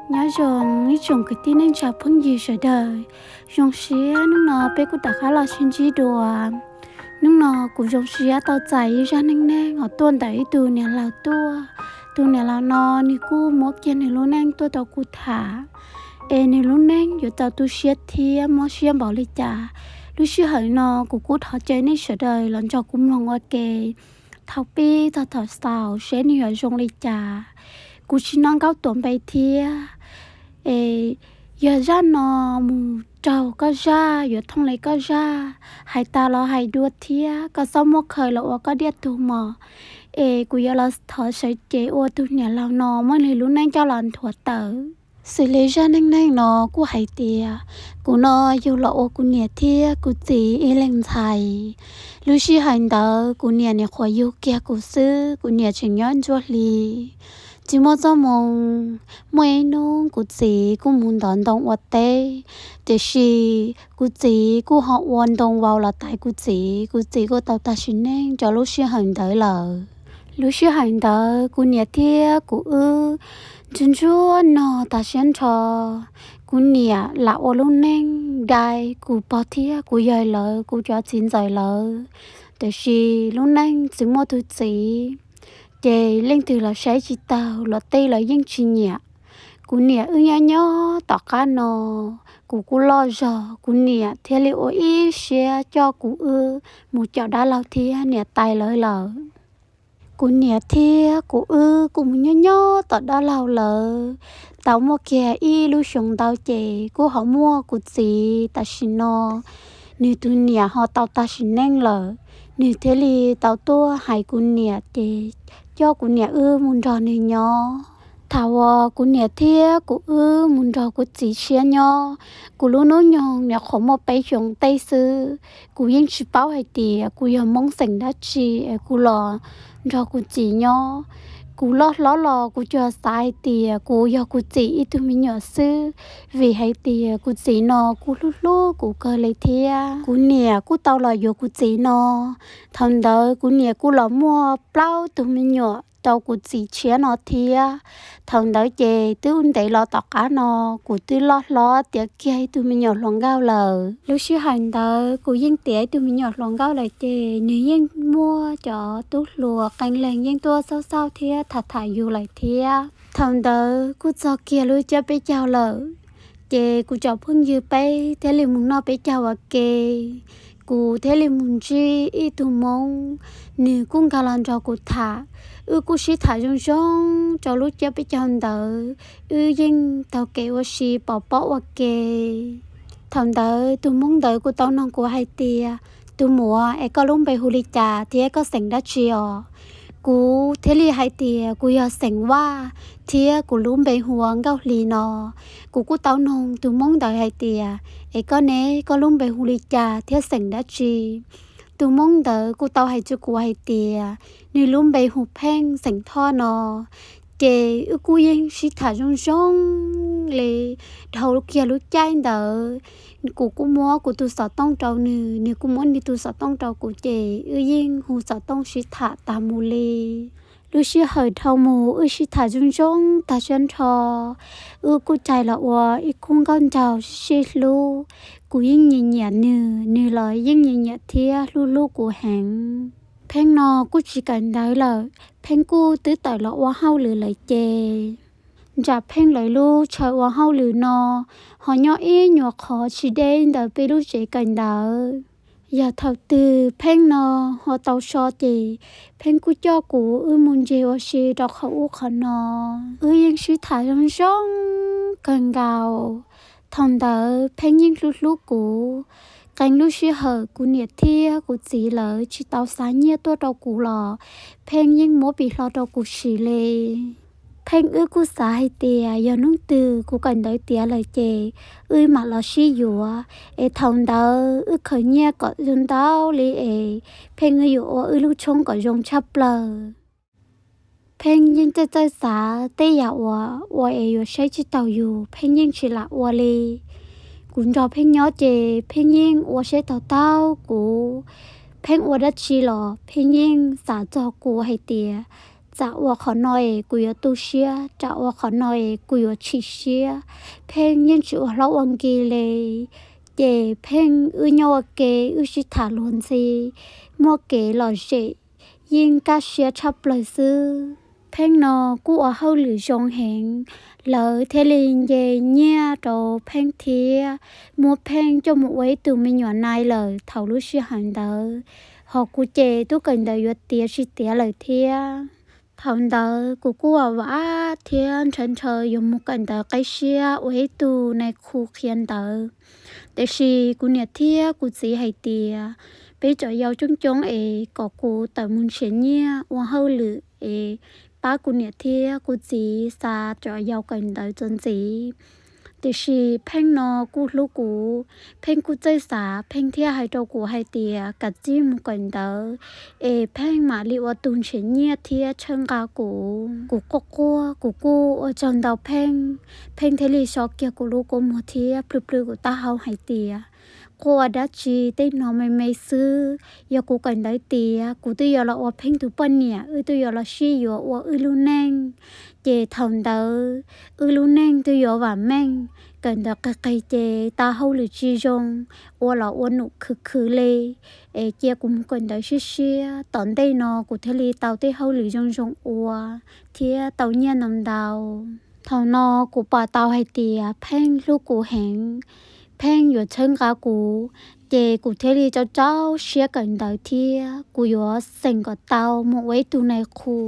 Nyob zoo ib tsoom kwv tij neej tsa phooj ywg sawv daws, zoo siab hnub no peb kuj rov qab los sib ntsib dua. Hnub no kuv zoo siab tau txais ib zaj neej neeg uas tuaj ntawm ib tug niam laus tuaj. Tus niam laus no nws kuj muab kiag nws lub neej tuaj rau kuv tham, es nws lub neej yuav tau tu siab thiab mob siab npaum li cas. Lub sij hawm no kuv kuj thov caw nej sawv daws los nrog kuv mloog ua ke thaum pib txog thaum xaus seb nws yuav zoo li cas. Kuv tsis noj nkaub tuav npe thiab, es yog zaj no mus raug koj zaj yuav thooj li koj zaj, hais tas los hais dua thiab koj txhob muab khaws los ua koj diaj tug mog. Es kuv yuav los thov sawv cev ua tus niam laus no muab nws lub neej coj los nthuav tawm. Xws li zaj neej neeg no kuj hais tias, kuv no yug los ua kuv niam thiab kuv txiv ib leeg ntxhais. Lub sij hawm ntawd kuv niam nyuam qhuav yug kiag kuv xwb, kuv niam tseem nyob ntsuab hli, tsis muaj txoj moo. Muaj ib hnub kuv txiv kuj mus ntov ntoo ua teb, tiam sis kuv txiv kuj ho ua ntoo vau los taiv kuv txiv, kuv txiv kuj tau tag sim neej rau lub sij hawm ntawd lawm. Lub sij hawm ntawd kuv niam thiab kuv wb ntsuag ntsuag nog tas siab nrho. Kuv niam lam ua lub neej dai kuv pog thiab kuv yawg lawv, kuv cov txiv ntxawm lawv, tiam sis lub neej tsis muaj tus txiv, ces leej twg los saib tsis taus, los tej los yeej tsis nyiam. Kuv niam wb nyob nyob tom qab no, kuv kuj loj zog, kuv niam thiaj li ua ib siab coj kuv wb mus caum dab laug thiab niam tais lawv lawm. Kuv niam thiab kuv wb kuj mus nyob nyob tom dab laug lawv tau muaj kiag ib lub xyoo ntau, ces kuj ho muaj kuv txiv tam sim no, nws tus niam ho tau tag sim neej lawm. Nws thiaj li tau tuaj hais kuv niam, ces coj kuv niam wb mus nrog nws nyob. Thaum uas kuv niam thiab kuv wb mus nrog kuv txiv tshiab nyob, kuv lub hnub nyoog nyuam qhuav muaj peb xyoos tej xwb. Kuv yeej tsis paub hais tias kuv yog Hmoob xeem dab tsi es kuv los nrog kuv txiv nyob. Kuv loj hlob los kuv tsuas xav hais tias kuv yog kuv txiv ib tug me nyuam xwb, vim hais tias kuv txiv no kuj hlub hlub kuv kawg li thiab. Kuv niam kuj tau los yuav kuv txiv no. Thaum ntawd kuv niam kuj los muaj plaub tug me nyuam rau kuv txiv tshiab no thiab. Thaum ntawd ces twb ntev los tom qab no, kuv twb loj hlob tiav kiag ib tug me nyuam hluas nkauj lawm. Lub sij hawm ntawd kuv yeej tiav ib tug me nyuam hluas nkauj lawm, ces nws yeej muaj cov tub hluas qee leeg yeej tuaj xauj xauj thiab tham tham yus lawm thiab. Thaum ntawd kuj txog kiag lub cuab peb caug lawm, ces kuv cov phooj ywg peb thiaj li mus noj peb caug ua ke. Kuv thiaj li mus ntsib ib tug Hmoob, nws kuj nkag los nrog kuv tham. Wb kuj sib tham zoo zoo rau lub cuab peb caug ntawd, wb yeej taug kev ua si pov pob ua ke. Thaum ntawd tus Hmoob ntawd kuj tau nug kuv hais tias, tus muam, es koj lub npe hu li cas thiab koj xeem dab tsi os? Kuv thiaj li hais tias kuv yog xeem Vaj thiab kuv lub npe hu ua Nkauj Hli no. Kuv kuj tau nug tus Hmoob ntawd hais tias, es koj ne, koj lub npe hu li cas thiab xeem dab tsi? Tus Hmoob ntawd kuj tau hais rau kuv hais tias nws lub npe hu Pheej xeem Thoj no. Ces wb kuj yeej sib tham zoo zoo li dhau kiag lub caij ntawd. Kuv kuj muab kuv tus xov tooj rau nws, nws kuj muab nws tus xov tooj rau kuv, ces wb yeej hu xov tooj sib tham tas mus li. Lub sij hawm dhau mus wb sib tham zoo zoo tag siab nrho, wb kuj rais los ua ib khub nkauj nraug sib sib hlub. Kuv yeej nyiam nyiam nws, nws los yeej nyiam nyiam thiab hlub hlub kuv heev. Pheej no kuj tsis kawm ntawv lawm, Pheej kuj twb tawm los ua hauj lwm lawm ces nram Pheej lawv lub chaw ua hauj lwm no ho nyob ib nyuag qhov tsis deb ntawm peb lub tsev kawm ntawv. Yog thaum twg Pheej no ho tau so ces Pheej kuj coj kuv wb mus ntseg ua si rau qhov ub qhov no. Wb yeej sib tham zoo zoo kawg nkaus. Thaum ntawd Pheej yeej hlub hlub kuv. Qee lub sij hawm kuv niam thiab kuv txiv lawv tsis tau xa nyiaj tuaj rau kuv los Pheej yeej muab pim hlo rau kuv siv li. Pheej wb kuj xav hais tias yog hnub twg kuv kawm ntawv tiav lawm ces wb mam los sib yuav, es thaum ntawd wb khaws nyiaj kom zoo ntau li es Pheej wb yuav ua wb lub tshoob kom zoo tshaj plaws. Pheej yeej txawj txawj xav tej yam uas ua es yuav saib tsis taus yus, Pheej yeej tsis lam ua li. Kuv nrog Pheej nyob ces Pheej yeej ua saib taus taub kuv. Pheej ua dab tsi los Pheej yeej xav txog kuv hais tias tsam ua qhov no es kuv yuav tu siab, tsam ua qhov no es kuv yuav chim siab. Pheej yeej tsis ua hlob ua nkis li. Ces Pheej wb nyob ua ke, wb sib tham luag ntxhi, muaj kev lom zem, yeej kaj siab tshaj plaws xwb. Pheej no kuj ua hauj lwm zoo heev, lawv thiaj li nce nyiaj rau Pheej thiab muab Pheej coj mus ua ib tug me nyuam nai lawm thaum lub sij hawm ntawd. Hos kuv ces tub kawm ntawv yuav tiav tsis tiav lawm thiab. Thaum ntawd kuv kuj vam thiab ntshaw ntshaw yuav mus kawm ntawv qib siab ua ib tug nai khu qhia ntawv. Tiam sis kuv niam thiab kuv txiv hais tias peb cov yau coob coob es kom kuv tawm mus nrhiav nyiaj ua hauj lwm es pab kuv niam thiab kuv txiv xa cov yau kawm ntawv txuas ntxiv. Tiam sis Pheej no kuj hlub kuv, Pheej kuj txawj xav, Pheej thiaj hais rau kuv hais tias kav tsij mus kawm ntawv es Pheej mam li ua tus nrhiav nyiaj thiab txhawb nqa kuv. Kuv quaj quaj, kuv kuj ua tsaug ntau Pheej. Pheej thiaj li so kiag kuv lub kua muag thiab plhws plhws kuv taub hau hais tias, quaj ua dab tsi, tej no me me xwb, yog kuv kawm ntawv tiav kuv twb yuav los ua Pheej tus poj niam, wb twb yuav los sib yuav ua wb lub neej. Ces thaum ntawd wb lub neej twb yuav vam meej, kawm ntawv qis qis ces tau hauj lwm tsis zoo, ua los ua num khwv khwv li. Es cia kuv mus kawm ntawv siab siab, tom ntej no kuv thiaj li tau tej hauj lwm zoo zoo ua thiab tau nyiaj ntau ntau. Thaum no kuv pom tau hais tias Pheej hlub kuv heev, Pheej yuav txhawb nqa kuv, ces kuv thiaj li rau rau siab kawm ntawv thiab kuv yuav xeem kom tau mus ua ib tug nai khu.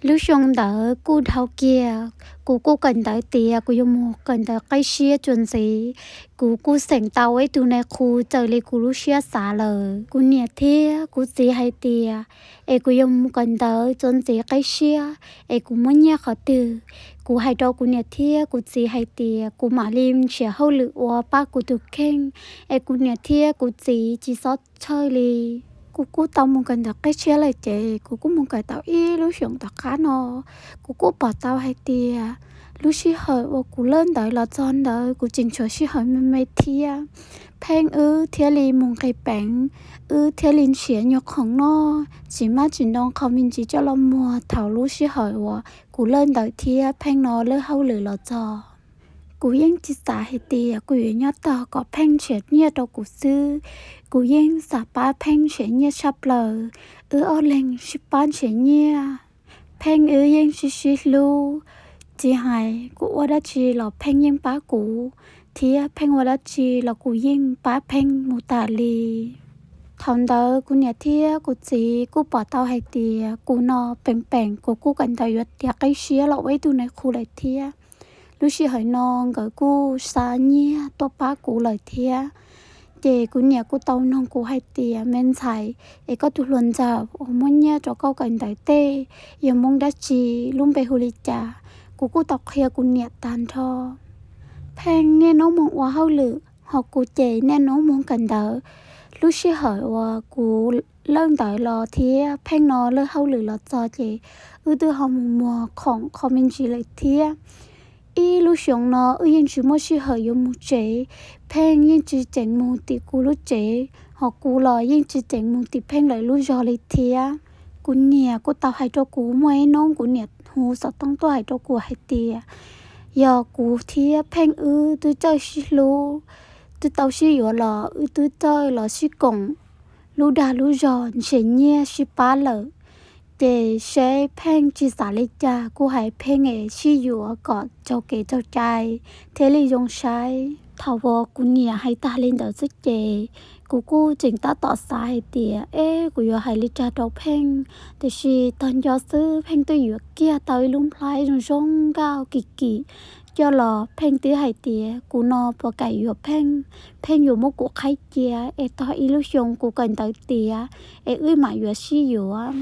Lub xyoo ntawd kuj dhau kiag, kuv kuj kawm ntawv tiav kuv yuav mus kawm ntawv qib siab txuas ntxiv. Kuv kuj xeem tau ua ib tug nai khu raws li kuv lub siab xav lawm. Kuv niam thiab kuv txiv hais tias es kuv yuav mus kawm ntawv txuas ntxiv qib siab es kuv muaj nyiaj qhov twg. Kuv hais rau kuv niam thiab kuv txiv hais tias kuv mam li nrhiav hauj lwm ua pab kuv tus kheej, es kuv niam thiab kuv txiv tsis txhob txhawj li. Kuv kuj tau mus kawm ntawv qib siab lawm ces kuv kuj mus kawm tau ib lub xyoos tom qab no. Kuv kuj pom tau hais tias lub sij hawm uas kuv lawb ntawv los txog ntawd kuv tseem tshuav sij hawm me me thiab. Pheej wb thiaj li mus nqis peev, wb thiaj li nrhiav nyuag khoom noj tsis mab tsis ntoo qhov me ntsis coj los muag thaum lub sij hawm uas kuv lawb ntawv thiab Pheej no lawb hauj lwm los txog. Kuv yeej tsis xav hais tias kuv yuav nyob tog kom Pheej nrhiav nyiaj rau kuv xwb. Kuv yeej xav pab Pheej nrhiav nyiaj tshaj plaws, wb ob leeg sib pab nrhiav nyiaj. Pheej wb yeej sib sib hlub, tsis hais kuv ua dab tsi los Pheej yeej pab kuv, thiab Pheej ua dab tsi los kuv yeej pab Pheej mus tas li. Thaum ntawd kuv niam thiab kuv txiv kuj pom tau hais tias kuv no peem peem kuv kuj kawm ntawv yuav tiav qib siab los ua ib tug nai khu lawm thiab. Lub sij hawm no nkawd kuj xa nyiaj tuaj pab kuv lawm thiab. Ces kuv niam kuj tau noog kuv hais tias, me ntxhais, es koj tus hluas ntxawm uas muab nyiaj rau koj kawm ntawv tej yog Hmoob dab tsi, lub npe hu li cas? Kuv kuj tau qhia kuv niam tag nrho. Pheej niaj hnub mus ua hauj lwm, ho kuv ces niaj hnub mus kawm ntawv. Lub sij hawm uas kuv lawb ntawv los thiab Pheej no lawb hauj lwm los txog ces wb twb ho mus muag khoom qhov me ntsis lawm thiab. Ib lub xyoos no wb yeej tsis muaj sij hawm yuav mus tsev, Pheej yeej tsis tseem mus tim kuv lub tsev, ho kuv los yeej tsis tseem mus tim Pheej lawv lub zos li thiab. Kuv niam kuj tau hais rau kuv, muaj ib hnub kuv niam hu xov tooj tuaj hais rau kuv hais tias yog kuv thiab Pheej wb twb txawj sib hlub, twb tau sib yuav los wb twb txawj los sib koom lub dag lub zog nrhiav nyiaj sib pab lawm, ces seb Pheej tsis xav li cas kuj hais Pheej es sib yuav kom tsaug kev tsaug cai thiaj li zoo saib. Thaum uas kuv niam hais tag li ntawd xwb ces kuv kuj tseem tab tom xav hais tias, eb, kuv yuav hais li cas rau Pheej, tiam sis tag nco xwb Pheej twb yuav kiag tau ib lub nplhaib zoo zoo nkauj kim kim coj los. Pheej twb hais tias kuv no puas kam yuav Pheej, Pheej yuav muab kuv qhaib cia es tog ib lub xyoo kuv kawm ntawv tiav es wb mam yuav sib yuav.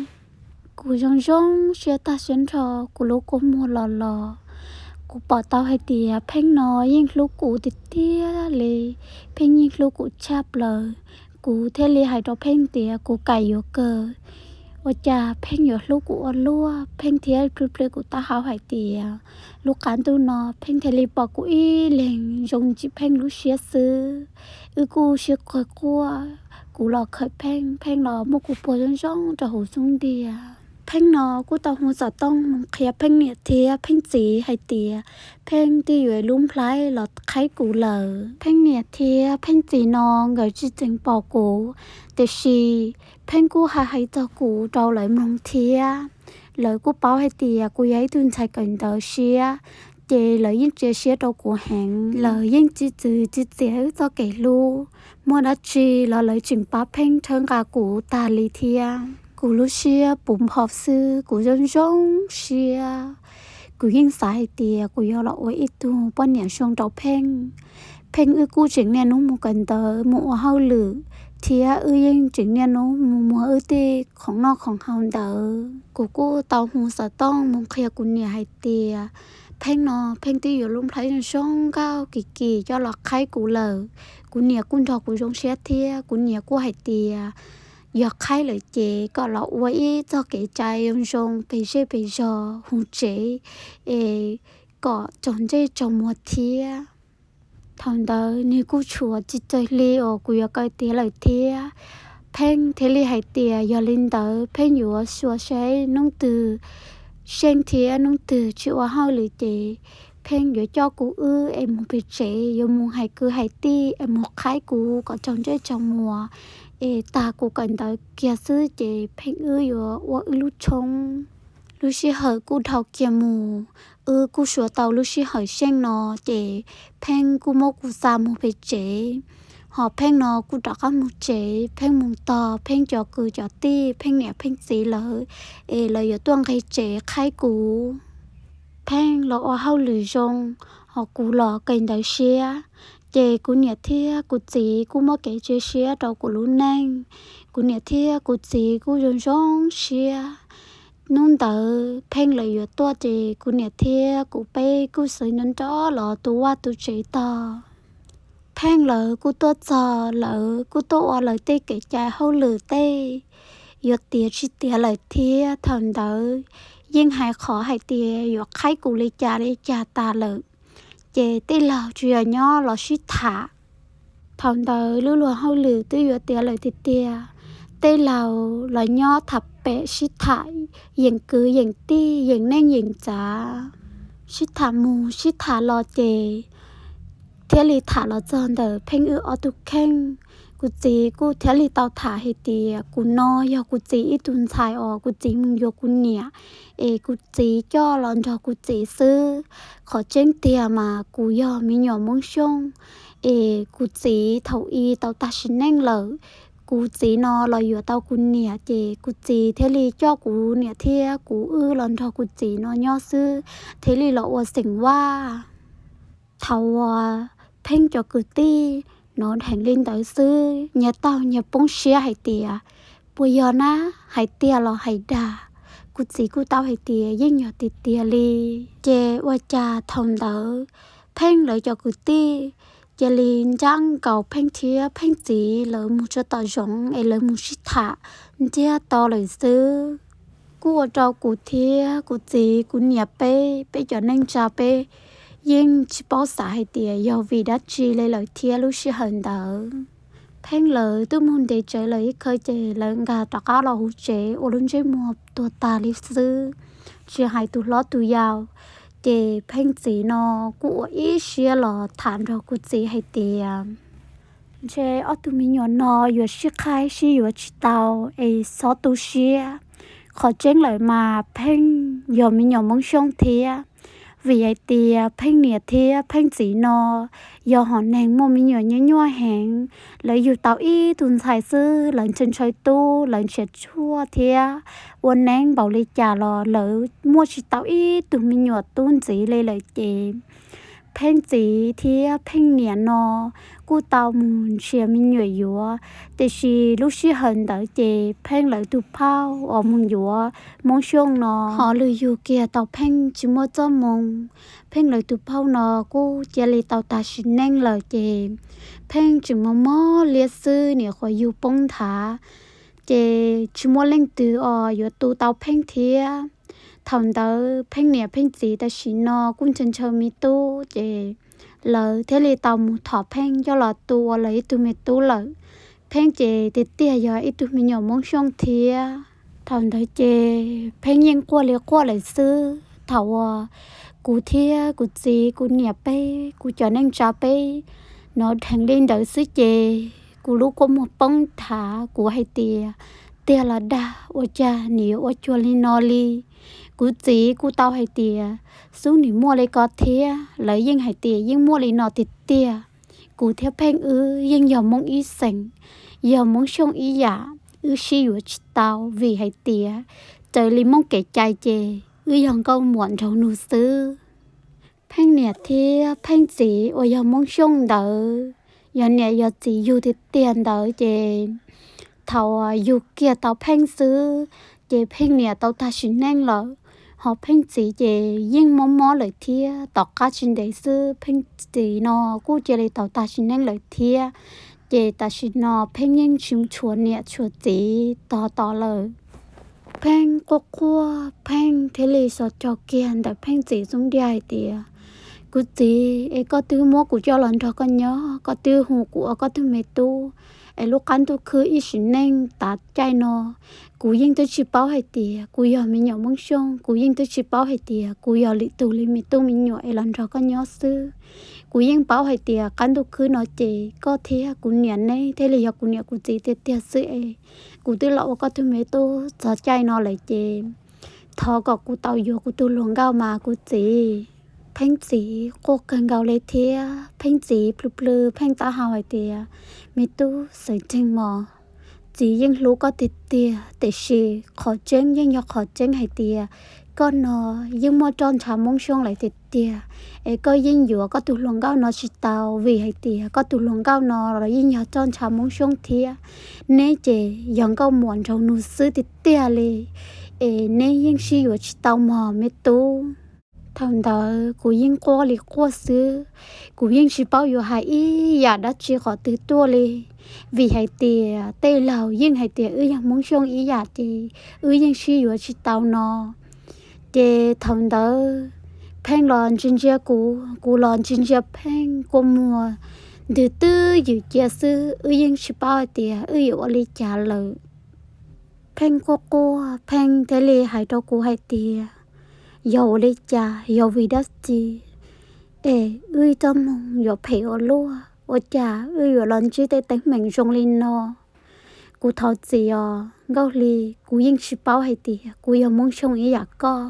Kuv zoo zoo siab tag siab nrho, kuv lub kua muag los los. Kuv pom tau hais tias Pheej no yeej hlub kuv tiag tiag li, Pheej yeej hlub kuv tshaj plaws. Kuv thiaj li hais rau Pheej tias kuv kam yuav kawg. Ua cas Pheej yuav hlub kuv ua luaj? Pheej thiaj plhws plhws kuv taub hau hais tias lub qab ntuj no Pheej thiaj li pom kuv ib leeg zoo ntsim Pheej lub siab xwb. Wb kuj sib quaj quaj, kuv los khawm Pheej, Pheej los muab kuv puag zoo zoo rau hauv xub ntiag. Pheej no kuj tau hu xov tooj mus qhia Pheej niam thiab Pheej txiv hais tias Pheej twb yuav lub nplhaib los qhaib kuv lawm. Pheej niam thiab Pheej txiv no nkawd tsis tseem pom kuv, tiam sis Pheej kuj hais hais txog kuv rau lawv mloog thiab. Lawv kuj paub hais tias kuv yog ib tug ntxhais kawm ntawv siab, ces lawv yeej txiav siab rau kuv heev. Lawv yeej tsis txwv tsis txiav wb txoj kev hlub, muaj dab tsi los lawv tseem pab Pheej tshawb nqa kuv tag li thiab. Kuv lub siab puv nphau xwb, kuv zoo zoo siab. Kuv yeej xav hais tias kuv yuav los ua ib tug poj niam zoo rau Pheej. Pheej wb kuj tseem niaj hnub mus kawm ntawv mus ua hauj lwm, thiab wb yeej tseem niaj hnub mus muag wb tej khoom noj khoom haus ntawd. Kuv kuj tau hu xov tooj mus qhia kuv niam hais tias Pheej no Pheej twb yuav lub nplhaib zoo zoo nkauj kim kim coj los qhaib kuv lawm. Kuv niam kuj nrog kuv zoo siab thiab, kuv niam kuj hais tias yog qhaib lawm ces kom los ua ib txoj kev cai zoo zoo pes zej pes zog hauv tsev es kom tsaug ntsej tsaug muag thiab. Thaum ntawd nws kuj tshuav tsis txawg hli uas kuv yuav kaw tiav lawm thiab. Pheej thiaj li hais tias yog li ntawd Pheej yuav xyuas saib hnub twg Xyeej thiab hnub twg tsis ua hauj lwm ces Pheej yuav coj kuv wb es mus pem tsev, yuav mus hais kwv hais tij es mus qhaib kuv kom tsaug ntsej tsaug muag, es tag kuv kawm ntawv kiag xwb ces Pheej wb yuav ua wb lub tshoob. Lub sij hawm kuj dhau kiag mus, wb kuj xyuas tau lub sij hawm Xyeej no, ces Pheej kuj muab kuv xa mus pem tsev, ho Pheej no kuj rov qab mus tsev. Pheej mus tog Pheej cov kwv cov tij, Pheej niam Pheej txiv lawv, es lawv yuav tuaj nqis tsev qhaib kuv. Pheej los ua hauj lwm zoo, ho kuv los kawm ntawv siab, ces kuv niam thiab kuv txiv kuj muaj kev cia siab rau kuv lub neej. Kuv niam thiab kuv txiv kuj zoo zoo siab. Hnub ntawd Pheej lawv yuav tuaj ces kuv niam thiab kuv peb kuj sawv nrov nrov los tu vaj tu tsev tog. Pheej lawv kuj tuaj txog, lawv kuj tuaj ua lawv tej kev cai hauj lwm tej, yuav tiav tsis tiav lawm thiab. Thaum ntawd yeej hais qhov hais tias yuav qhaib kuv li cas li cas tas lawm, ces tej laug tsuas yog nyob los sib tham. Thaum ntawd lub luag hauj lwm twb yuav tiav lawm tiag tiag, tej laug los nyob tham pem sib tham yeem kwv yeem tij, yeem neej yeem txav, sib tham mus sib tham los ces thiaj li tham los txog ntawm Pheej wb ob tug kheej. Kuv txiv kuj thiaj li tau tham hais tias kuv no yog kuv txiv ib tug ntxhais uas kuv txiv mus yuav kuv niam, es kuv txiv coj los nrog kuv txiv xwb. Qhov tseeb tiag mas kuv yog me nyuam Hmoob Xyooj, es kuv txiv thaum i tau tag sim neej lawm, kuv txiv no los yuav tau kuv niam, ces kuv txiv thiaj li coj kuv niam thiab kuv wb los nrog kuv txiv no nyob xwb, thiaj li los ua xeem Vaj. Thaum uas Pheej cov kwv tij hnov dheev li ntawd xwb, nyias taug nyias poob siab hais tias puas yog na, hais tiag los hais dag. Kuv txiv kuj tau hais tias yeej yog tiag tiag li. Ces ua cas thaum ntawd Pheej lawv cov kwv tij cia li ncaab nkaus Pheej thiab Pheej txiv lawv mus tsuas tom zoov es lawv mus sib tham ntsiag to lawm xwb. Kuj ua rau kuv thiab kuv txiv kuv niam peb, peb cov neej tsa peb yeej tsis paub xav hais tias yog vim dab tsi li lawm thiab lub sij hawm ntawd. Pheej lawv twb mus ntev tsawv lawm ib khawv ces lawv nkag rov qab los hauv tsev ua lub ntsej muag tuag tag li xwb, tsis hais tus hlob tus yau. Ces Pheej txiv no kuj ua ib siab los tham nrog kuv txiv hais tias ntshe ob tug me nyuam no yuav sib qhaib sib yuav tsis tau es txhob tu siab. Qhov tseeb lawm mas Pheej yog me nyuam Hmoob Xyooj thiab, vim hais tias Pheej niam thiab Pheej txiv no yog hom neeg muaj me nyuam nyuaj nyuaj heev. Lawv yug tau ib tug ntxhais xwb, lawv ntshaw ntshaw tub, lawv nrhiav tshuaj thiab ua neeb npaum li cas los lawv muaj tsis tau ib tug me nyuam tub ntxiv li lawm ces Pheej txiv thiab Pheej niam no kuj tau mus nrhiav me nyuam yuav, tiam sis lub sij hawm ntawd ces Pheej lawv tus phauj uas mus yuav Hmoob Xyooj no ho lwm yug kiag tau Pheej tsis muaj txoj moo. Pheej lawv tus phauj no kuj cia li tau tag sim neej lawm ces Pheej tseem mob mob liab xwb, nyuam qhuav yug poob nthav, ces tsis muaj leej twg os yuav tu tau Pheej thiab. Thaum ntawd Pheej niam Pheej txiv tam sim no kuj ntshaw ntshaw me tub ces lawv thiaj li tau mus thov Pheej coj los tu ua lawv ib tug me tub lawm. Pheej ces tiag tiag yog ib tug me nyuam Hmoob Xyooj thiab. Thaum ntawd ces Pheej yeej quaj li quaj lawm xwb. Thaum uas kuv thiab kuv txiv kuv niam peb kuv cov neej tsa peb hnov dheev li ntawd xwb ces kuv lub kua muag poob thav, kuv hais tias, tiag los dag, ua cas nim yuav ua cuag li no li? Kuv txiv kuj tau hais tias xub nim muaj li ko thiab, lawv yeej hais tias yeej muaj li no tiag tiag. Kuv thiab Pheej wb yeej yog Hmoob ib xeem, yog Hmoob Xyooj ib yam, wb sib yuav tsis tau vim hais tias raws li Hmoob kev cai ces wb yog nkauj muam nraug nus xwb. Pheej niam thiab Pheej txiv uas yog Hmoob Xyooj ntawd, yog niam yog txiv yug tiag tiag ntawd ces thaum yug kiag tau Pheej xwb ces Pheej niam tau tag sim neej lawm, ho Pheej txiv ces yeej mob mob lawm thiab. Tom qab tsis ntev xwb Pheej txiv no kuj cia li tau tag sim neej lawm thiab. Ces tam sim no Pheej yeej tsis tshuav niam tshuav txiv tog tom lawm. Pheej quaj quaj, Pheej thiaj li xav cog kiag ntawm Pheej txiv xub ntiag hais tias, kuv txiv es, koj twb muab kuv coj los nrog koj nyob, koj twb hu kuv ua koj tug me tub es lub qab ntuj khwb ib sim neej tav caij no, kuv yeej twb tsis paub hais tias kuv yog me nyuam Hmoob Xyooj, kuv yeej twb tsis paub hais tias kuv yog lwm tus li me tub me nyuam es los nrog koj nyob xwb. Kuv yeej paub hais tias qab ntuj khwb no ces koj thiab kuv niam neb thiaj li yog kuv niam kuv txiv tiag tiag xwb es kuv twb los ua koj tug me tub txog caij no lawm ces thov kom kuv tau yuav kuv tug hluas nkauj mas kuv txiv. Pheej txiv quaj kawg nkaus li thiab Pheej txiv plhws plhws Pheej taub hau hais tias, me tub, xav tseeg mog, txiv yeej hlub koj tiag tiag, tiam sis qhov tseeb yeej yog qhov tseeb hais tias koj no yeej muaj roj ntsha Hmoob Xyooj lawm tiag tiag, es koj yeej yuav koj tug hluas nkauj no tsis tau vim hais tias koj tug hluas nkauj no los yeej yog roj ntsha Hmoob Xyooj thiab. Neb ces yog nkauj muam nraug nus xwb tiag tiag li, es neb yeej sib yuav tsis tau mog me tub. Thaum ntawd kuv yeej quaj li quaj xwb, kuv yeej tsis paub yuav hais ib yam dab tsi qhov twg tuaj li, vim hais tias tej laug yeej hais tias wb yog Hmoob Xyooj ib yam ces wb yeej sib yuav tsis tau no. Ces thaum ntawd Pheej los ntsia ntsia kuv, kuv los ntsia ntsia Pheej, kua muag ntws twb ywm cia xwb, wb yeej tsis paub hais tias wb yuav ua li cas lawm. Pheej quaj quaj, Pheej thiaj li hais rau kuv hais tias, yog ua li cas, yog vim dab tsi es wb ib txoj hmoo yuav phem ua luaj, ua cas wb yuav los ntsib tej teeb meem zoo li no? Kuv thov txim os Nkauj Hli, kuv yeej tsis paub hais tias kuv yog Hmoob Xyooj ib yam koj.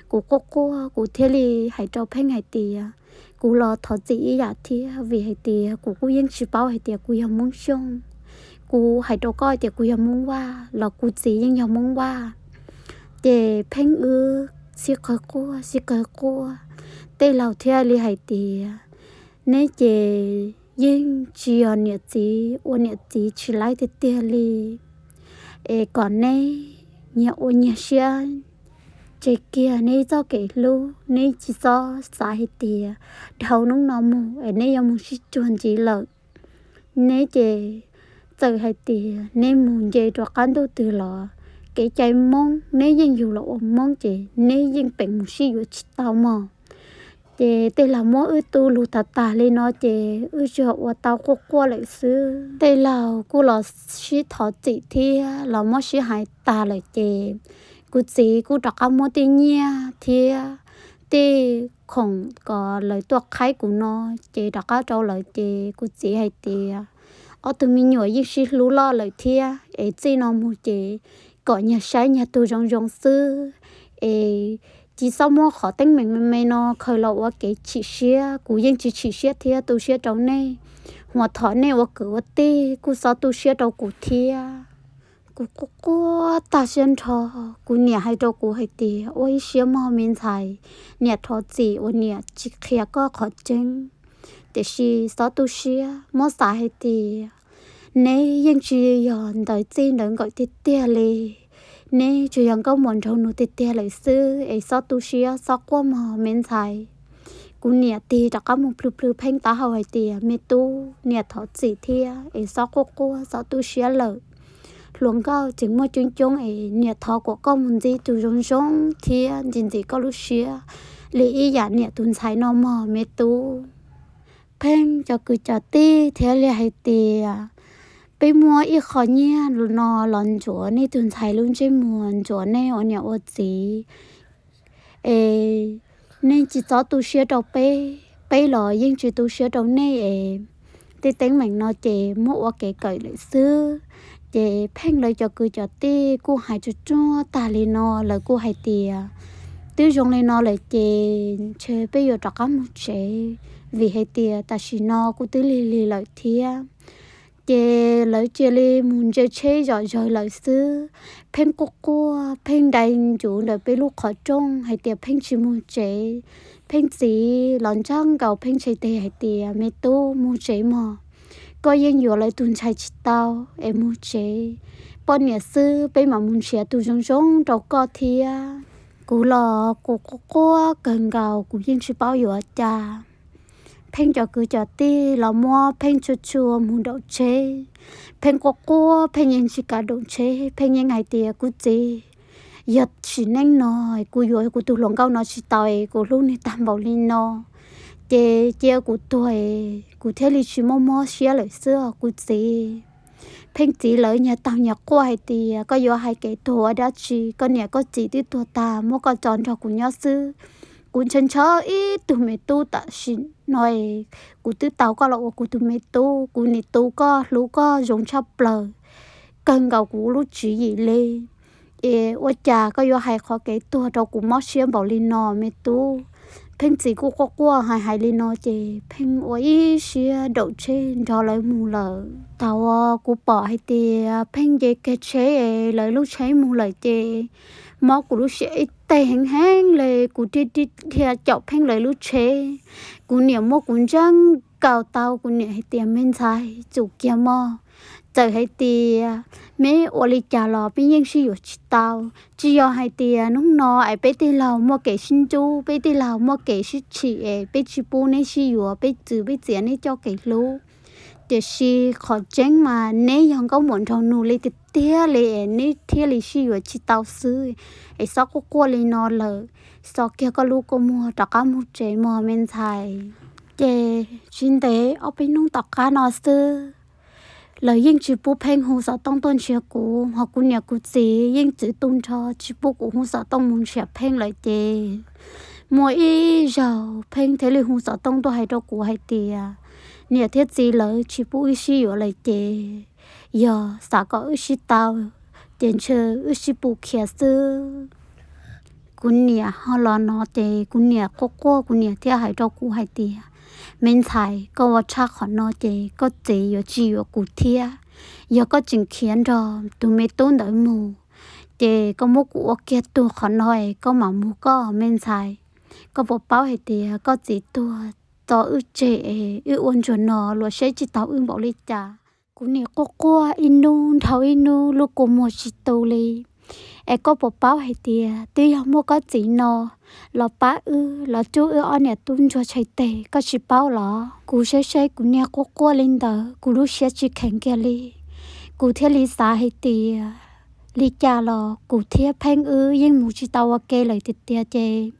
Kuv quaj quaj kuv thiaj li hais rau Pheej hais tias, kuv los thov txim ib yam thiab, vim hais tias kuv kuj yeej tsis paub hais tias kuv yog Hmoob Xyooj. Kuv hais rau koj hais tias kuv yog Hmoob Vaj los kuv txiv yeej yog Hmoob Vaj. Ces Pheej wb sib qawg quaj sib qawg quaj, tej laug thiaj li hais tias, neb ces yeej tsis yog niam txiv ua niam txiv tsis laib tiag tiag li, es kom neb nyias ua nyias siab, tseg kiag neb txoj kev hlub, neb tsis txhob xav hais tias dhau hnub no mus es neb yuav mus sib cuag ntxiv lawm. Neb ces txawm hais tias neb mus nce rau qab ntuj twg los kev cai Hmoob neb yeej yug los ua Hmoob ces neb yeej peem mus sib yuav tsis tau mog. Ces tej laug muab wb tu lug tag tag li no ces wb tsuas ua tau quaj quaj lawm xwb. Tej laug kuj los sib thov txim thiab los muab sib hais tag lawm ces kuv txiv kuj rov qab muab tej nyiaj thiab tej khoom kom lawv tuaj qhaib kuv no ces rov qab rau lawv ces kuv txiv hais tias, ob tug me nyuam yeej sib hlub loj lawm thiab es txij no mus ces kom nyias saib nyias tug zoo zoo xwb, es tsis txhob muab qhov teeb meem me me no khaws los ua kev chim siab, kuv yeej tsis chim siab thiab tu siab rau nej, hos thov nej ua kwv ua tij kuj txhob tu siab rau kuv thiab. Kuv quaj quaj tag siab nrho, kuv niam hais rau kuv hais tias ua ib siab mog me ntxhais, niam thov txim uas niam tsis qhia koj qhov tseeb, tiam sis txhob tu siab, muab xav hais tias neb yeej tsis yog ntawv txij ntawv nkawm tiag tiag li, neb tsuas yog nkauj muam nraug nus tiag tiag lawm xwb es txhob tu siab txhob quaj mog me ntxhais. Kuv niam tig rov qab mus plhws plhws Pheej taub hau hais tias me tub, niam thov txim thiab es txhob quaj quaj txhob tu siab lawm. Hluas nkauj tseem muaj coob coob es niam thov kom koj mus ntsib tus zoo zoo thiab ntxim ntxim koj lub siab li ib yam niam tus ntxhais no mog me tub. Pheej cov kwv cov tij thiaj li hais tias Peb muab ib qho nyiaj no los ntxuav nej tus ntxhais lub ntsej muag, ntxuav nej ua niam ua txiv, es nej tsis txhob tu siab rau peb, peb los yeej tsis tu siab rau nej es tej teeb meem no ces muab ua kev kawm lawm xwb. Ces Pheej lawv cov kwv cov tij kuj hais tsuag tsuag tag li no, lawv kuj hais tias, twb zoo li no lawm ces ntshe peb yuav rov qab mus tsev, vim hais tias tam sim no kuj twb lig lig lawm thiab. Ces lawv cia li mus ntsia tsheb zom zaws lawm xwb. Pheej quaj quaj, Pheej dai ncuv ntawm peb lub qhov rooj hais tias Pheej tsis mus tsev. Pheej txiv los ntsaj nkaus Pheej tshais tes hais tias, me tub, mus tsev mog, koj yeej yuav lawv tus ntxhais tsis tau, es mus tsev. Poj niam xwb, peb mam mus nrhiav tus zoo zoo rau koj thiab. Kuv los kuv quaj quaj kawg nkaus, kuv yeej tsis paub yuav cas. Pheej cov kwv cov tij los muab Pheej tshua tshua mus daus tsheb. Pheej quaj quaj, Pheej yeej tsis kam daus tsheb, Pheej yeej hais tias, kuv txiv, yog sim neej no kuv yuav kuv tus hluas nkauj no tsis tau es kuv hlub nws tag npaum li no, ces cia kuv tuag es kuv thiaj li tsis muaj mob siab lawm xwb os kuv txiv. Pheej txiv lawv nyias taug nyias quaj hais tias, koj yuav hais kev tuag ua dab tsi, koj niam koj txiv twb tuag tag muab koj tso nrog kuv nyob xwb. Kuv ntshaw ntshaw ib tug me tub tam sim no es kuv twb tau koj los ua kuv tus me tub, kuv nim tu koj hlub koj zoo tshaj plaws, kawg nkaus kuv lub tswv yim li. Es ua cas koj yuav hais qhov kev tuag rau kuv mob siab npaum li no me tub? Pheej txiv kuj quaj quaj hais hais li no ces Pheej ua ib siab daus tsheb nrog lawv mus lawm. Thaum uas kuv pom hais tias Pheej nce kiag tsheb es lawv lub tsheb mus lawm ces mob kuv lub siab ib teg heev heev li, kuv dhia dhia caum Pheej lawv lub tsheb. Kuv niam muab kuv ntseeb nkaus tau, kuv niam hais tias, me ntxhais, tsum kiag mog, txawm hais tias meb ua li cas los peb yeej sib yuav tsis tau. Tsis yog hais tias hnub no es peb tij laug muaj kev sib ntxub, peb tij laug muaj kev sib tshim es peb tsis pub neb sib yuav, peb txwv peb txiav neb coj kev hlub. Tiam sis qhov tseeb mas neb yog nkauj muam nraug nus li tiag tiag li es neb thiaj li sib yuav tsis tau xwb. Es txhob quaj quaj li no lawm, txo kiag koj lub kua muag rov qab mus tsev mog me ntxhais. Ces tsis ntev ob peb hnub tom qab no xwb, lawv yeej tsis pub Pheej hu xov tooj tuaj nrhiav kuv, ho kuv niam kuv txiv yeej txwv tu nrho tsis pub kuv hu xov tooj mus nrhiav Pheej lawm ces muaj ib zaug Pheej thiaj li hu xov tooj tuaj hais rau kuv hais tias, niam thiab txiv lawv tsis pub wb sib yuav lawm ces yog xav kom wb sib tau, ces ntshe wb sib pus khiav xwb. Kuv niam ho los no ces kuv niam quaj quaj, kuv niam thiaj hais rau kuv hais tias, me ntxhais, koj ua tshaj qhov no ces koj txiv yuav tsis yuav kuv thiab. Yog koj tseem khiav nrog tus me tub ntawd mus, ces koj muab kuv ua kiag tuag qhov no es koj mam mus koj me ntxhais. Koj puas paub hais tias koj txiv tuag tso wb tseg es wb ua ntsuag no luag saib tsis taus wb npaum li cas? Kuv niam quaj quaj ib hnub dhau ib hnub lub kua muag tsis tu li. Es koj puas paub hais tias twb yog muaj koj txiv no los pab wb, los cub wb ob niam tub ntsuag tshais tes, koj tsis paub los? Kuv saib saib kuv niam quaj quaj li ntawd kuv lub siab tsis kheev kiag li. Kuv thiaj li xav hais tias li cas los kuv thiab Pheej wb yeej mus tsis tau ua ke lawm tiag tiag ces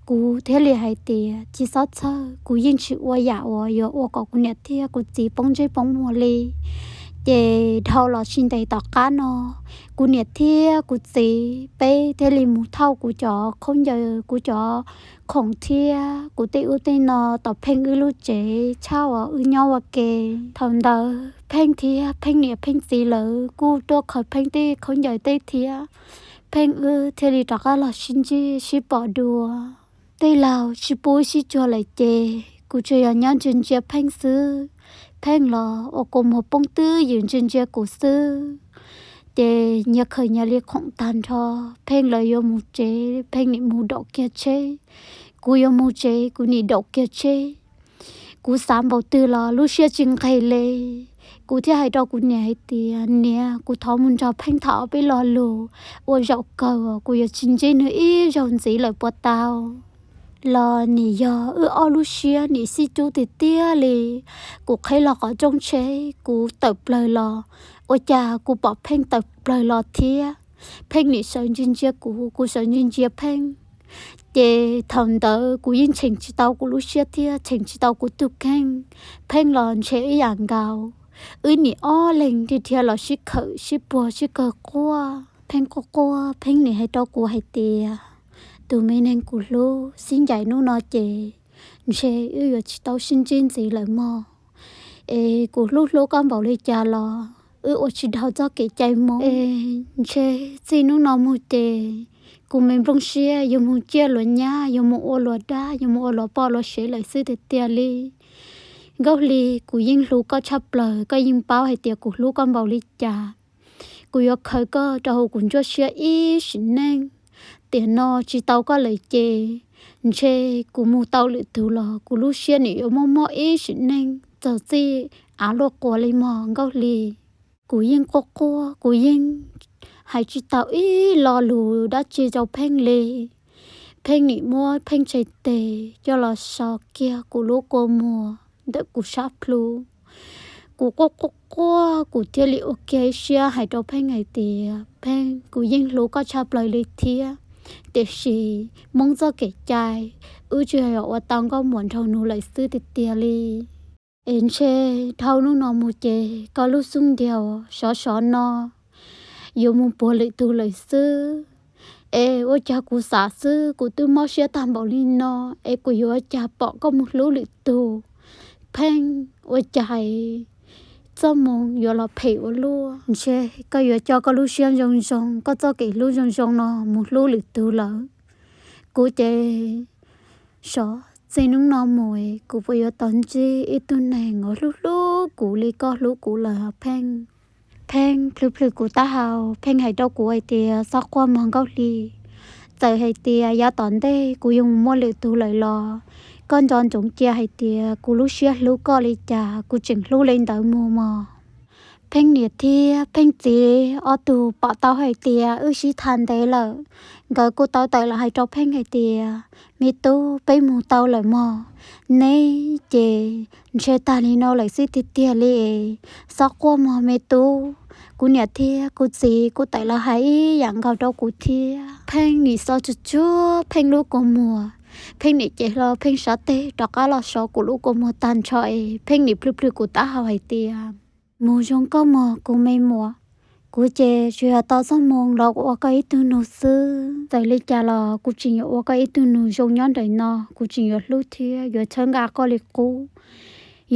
kuv thiaj li hais tias tsis txhob txhawj, kuv yeej tsis ua yam uas yuav ua kom kuv niam thiab kuv txiv poob ntsej poob muag li. Ces dhau los tsis ntev tom qab no, kuv niam thiab kuv txiv peb thiaj li mus thauj kuv cov khaub ncaws, kuv cov khoom thiab kuv tej ub tej no tom Pheej wb lub tsev tshaj uas wb nyob ua ke. Thaum ntawd Pheej thiab Pheej niam Pheej txiv lawv kuj tuaj khaws Pheej tej khaub ncaws tej thiab Pheej wb thiaj li rov qab los sib ntsib sib pom dua. Tej laug tsis pub wb sib cuag lawm ces kuv tsuas yog nyob ntsia ntsia Pheej xwb. Pheej los ua kua muag poob twb ywm ntsia ntsia kuv xwb. Ces nyias khaws nyias li khoom tag nrho, Pheej lawv yuav mus tsev, Pheej nim mus daus kiag tsheb. Kuv yuav mus tsev, kuv nim daus kiag tsheb. Kuv xav npaum twg los lub siab tsis nqes li. Kuv thiaj hais rau kuv niam hais tias, niam, kuv thov mus nrog Pheej tham ob peb lo lus, ua zaum kawg kuv yuav tsis ntsib nws ib zaug ntxiv lawm puas tau? Los nim yog wb ob lub siab nim sib cub tiag tiag li. Kuv qheb los qhov rooj tsheb, kuv tawm plaws los, ua cas kuv pom Pheej tawm plaws los thiab. Pheej nim sawv ntsia ntsia kuv, kuv sawv ntsia ntsia Pheej. Ces thaum ntawd kuv yeej tsheej tsis tau kuv lub siab thiab tsheej tsis tau kuv tus kheej. Pheej los ntshe ib yam nkaus, Wb niam ob leeg dhia dhia los sib khawm sib puag sib kawg quaj. Pheej quaj quaj, Pheej niam hais rau kuv hais tias, tus me neeg kuv hlub, sib ncaim hnub no ces ntshe wb yuav tsis tau sib ntsib ntxiv lawm mog. Es kuv hlub hlub koj npaum li cas los wb ua tsis dhau txoj kev cai Hmoob. Es ntshe txij hnub no mus ces kuv me nplooj siab yuav mus ciaj luag nyab, yuav mus ua luag dab, yuav mus ua luag poj luag sev lawm xwb tiag tiag li. Nkauj Hli, kuv yeej hlub koj tshaj plaws, koj yeej paub hais tias kuv hlub koj npaum li cas. Kuv yuav khaws koj rau hauv kuv nruab siab ib sim neej. Tiam no tsis tau koj lawm ces ntshe kuv mus tau lwm tus los kuv lub siab nim yuav muaj mob ib sim neej txog txij av luaj quas li mog Nkauj Hli. Kuv yeej quaj quaj, kuv yeej hais tsis tau ib lo lus dab tsi rau Pheej li. Pheej nim muab Pheej tshais tes coj los so kiag kuv lub kua muag ntawm kuv sab plhu. Kuv quaj quaj quaj, kuv thiaj li ua kiag ib siab hais rau Pheej hais tias, Pheej, kuv yeej hlub koj tshaj plaws li thiab, tiam sis Hmoob txoj kev cai, wb tsis yog ua tau nkauj muam nraug nus lawm xwb tiag tiag li. Es ntshe dhau hnub no mus ces koj lub xub ntiag sov sov no yuav mus puag lwm tus lawm xwb. Es ua cas kuv xav xwb kuv twb mob siab tag npaum li no, es kuv yuav ua cas pom koj mus hlub lwm tus? Pheej, ua cas txoj hmoo yuav los phem ua luaj? Ntshe koj yuav coj koj lub siab zoo zoo, koj txoj kev hlub zoo zoo no mus hlub lwm tus lawm. Kuv ces xyov txij hnub no mus kuv puas yuav tau ntsib ib tug neeg uas hlub hlub kuv li koj hlub kuv lawm os Pheej. Pheej plhws plhws kuv taub hau, Pheej hais rau kuv hais tias, txhob quaj mog Nkauj Hli. Txawm hais tias yav tom ntej kuv yuav mus muaj lwm tus lawm los koj nco ntsoov cia hais tias kuv lub siab hlub koj li cas kuv tseem hlub li ntawd mus mog. Pheej niam thiab Pheej txiv ob tug pom tau hais tias wb sib tham ntev lawm, nkawd kuj tau tawm los hais rau Pheej hais tias, me tub, peb mus tau lawm mog, neb ces ntshe tag li no lawm xwb tiag tiag li es, txhob quaj mog me tub. Kuv niam thiab kuv txiv kuj tawm los hais ib yam nkaus rau kuv thiab. Pheej nim xo tsuag tsuag Pheej lub kua muag, Pheej nim cev hlo Pheej sab teg rov qab los so kuv lub kua muag tag nrho es Pheej nim plhws plhws kuv taub hau hais tias, mus zoo koj mog kuv me muam, kuv ces tsuas yog tau txoj hmoo los ua koj ib tug nus xwb. Txawm li cas los kuv tseem yuav ua koj ib tug nus zoo nyob ntawm no, kuv tseem yuav hlub thiab yuav txhawb nqa koj li qub.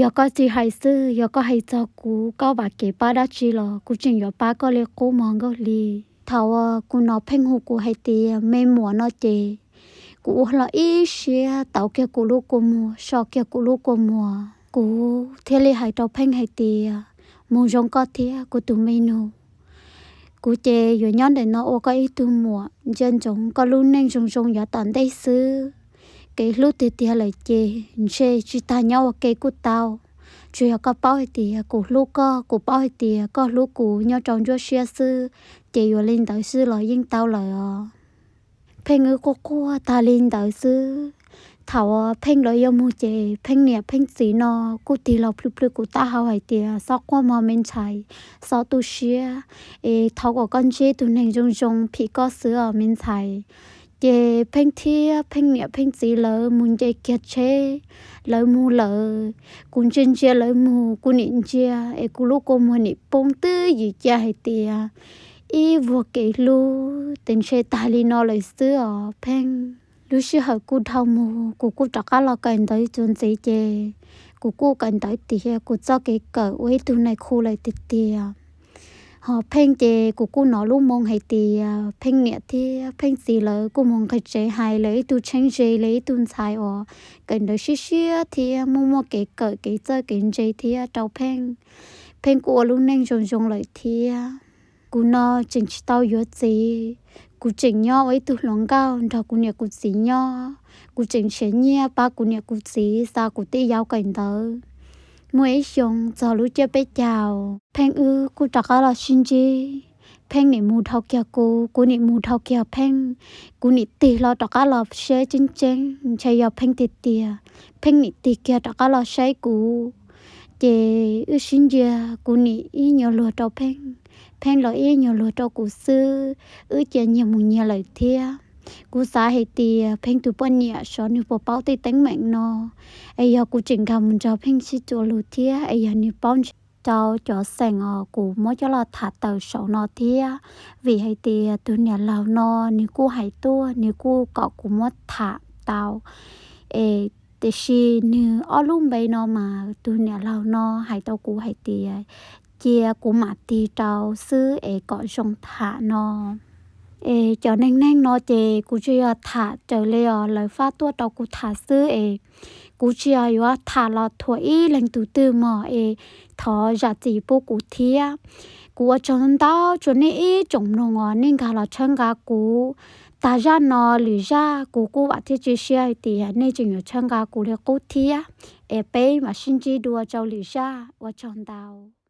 Yog koj tsis hais xwb, yog koj hais txog kuv, koj vam kev pab dab tsi los kuv tseem yuav pab koj li qub mog Nkauj Hli. Thaum uas kuv hnov Pheej hu kuv hais tias me muam no ces kuv ua hlo ib siab tauv kiag kuv lub kua muag, so kiag kuv lub kua muag, kuv thiaj li hais rau Pheej hais tias, mus zoo koj thiab kuv tus me nus. Kuv ces yuav nyob ntawm no ua koj ib tug muam, ntsia ntsoov koj lub neej zoo zoo yav tom ntej xwb. Kev hlub tiag tiag lawm ces ntshe tsis tas nyob ua ke kuj tau. Tsuas yog koj paub hais tias kuv hlub koj, kuv paub hais tias koj hlub kuv nyob rau nruab siab xwb, ces yuav li ntawd xwb los yeej tau lawm os. Pheej wb quaj quaj tag li ntawd xwb. Thaum uas Pheej lawv yuav mus ces Pheej niam Pheej txiv no kuj tig los plhws plhws kuv taub hau hais tias, txhob quaj mog me ntxhais, txhob tu siab, es thov kom koj ntsib tus neeg zoo zoo phim koj xwb os me ntxhais. Ces Pheej thiab Pheej niam Pheej txiv lawv mus nce kiag tsheb, lawv mus lawm. Kuv ntsia ntsia lawv mus, kuv nim ntsia es kuv lub kua muag nim poob twb ywm cia hais tias ib vuag kev hlub ces ntshe tag li no lawm xwb os Pheej. Lub sij hawm kuj dhau mus, kuv kuj rov qab los kawm ntawv txuas ntxiv ces kuv kuj kawm ntawv tiav kuv txoj kev kawm ua ib tug nais khu lawm tiag tiag. Ho Pheej ces kuv kuj hnov lub moo hais tias Pheej niam thiab Pheej txiv lawv kuj mus nqis tsev hais lawv ib tug tsheeb ze li ib tug ntxhais uas kawm ntawv siab siab thiab muaj muaj kev kawm kev txawj kev ntse thiab rau Pheej. Pheej kuj ua lub neej zoo zoo lawm thiab. Kuv no tseem tsis tau yuav txiv, kuv tseem nyob ua ib tug hluas nkauj nrog kuv niam kuv txiv nyob. Kuv tseem nrhiav nyiaj pab kuv niam kuv txiv xa kuv tej yau kawm ntawv. Muaj ib xyoo txog lub ciaj peb caug, Pheej wb kuj rov qab los sib ntsib. Pheej nim mus dhau kiag kuv, kuv nim mus dhau kiag Pheej. Kuv nim tig hlo rov qab los seb tseeb tseeb ntshe yog Pheej tiag tiag. Pheej nim tig kiag rov qab los saib kuv. Ces wb sib ntsia, kuv nim ib nyuag luag rau Pheej, Pheej los ib nyuag luag rau kuv xwb. Wb cia nyias mus nyias lawm thiab. Kuv xav hais tias Pheej tus poj niam xyov nws puas paub tej teeb meem no, es yog kuv tseem nkag mus nrog Pheej sib txuas lus thiab es yog nws paub ntshe rau cov xeem os kuv muab coj los tham tawm saum no thiab, vim hais tias tus niam laug no nws kuj hais tuaj, nws kuj kom kuv muab tham tau. Es tiam sis nws ob lub npe no mas tus niam laug no hais rau kuv hais tias cia kuv mam tig rau xwb es kom zoo tham no. Es cov neeg neeg no ces kuv tsis yog tham raws li os lawv fab tuaj rau kuv tham xwb es kuv tsis yog yuav tham los thuam ib leeg tus twg mog es thov zam txim pub kuv thiab. Kuv ua tsaug ntau tsuas nej ib tsoom mloog os nej nkag los tshawb nqa kuv. Tag zaj no lwm zaj kuv kuj vam thiab cia siab hais tias nej tseem yuav tshawb nqa kuv li qub thiab. Es peb mam sib ntsib dua rau lwm zaj, ua tsaug ntau.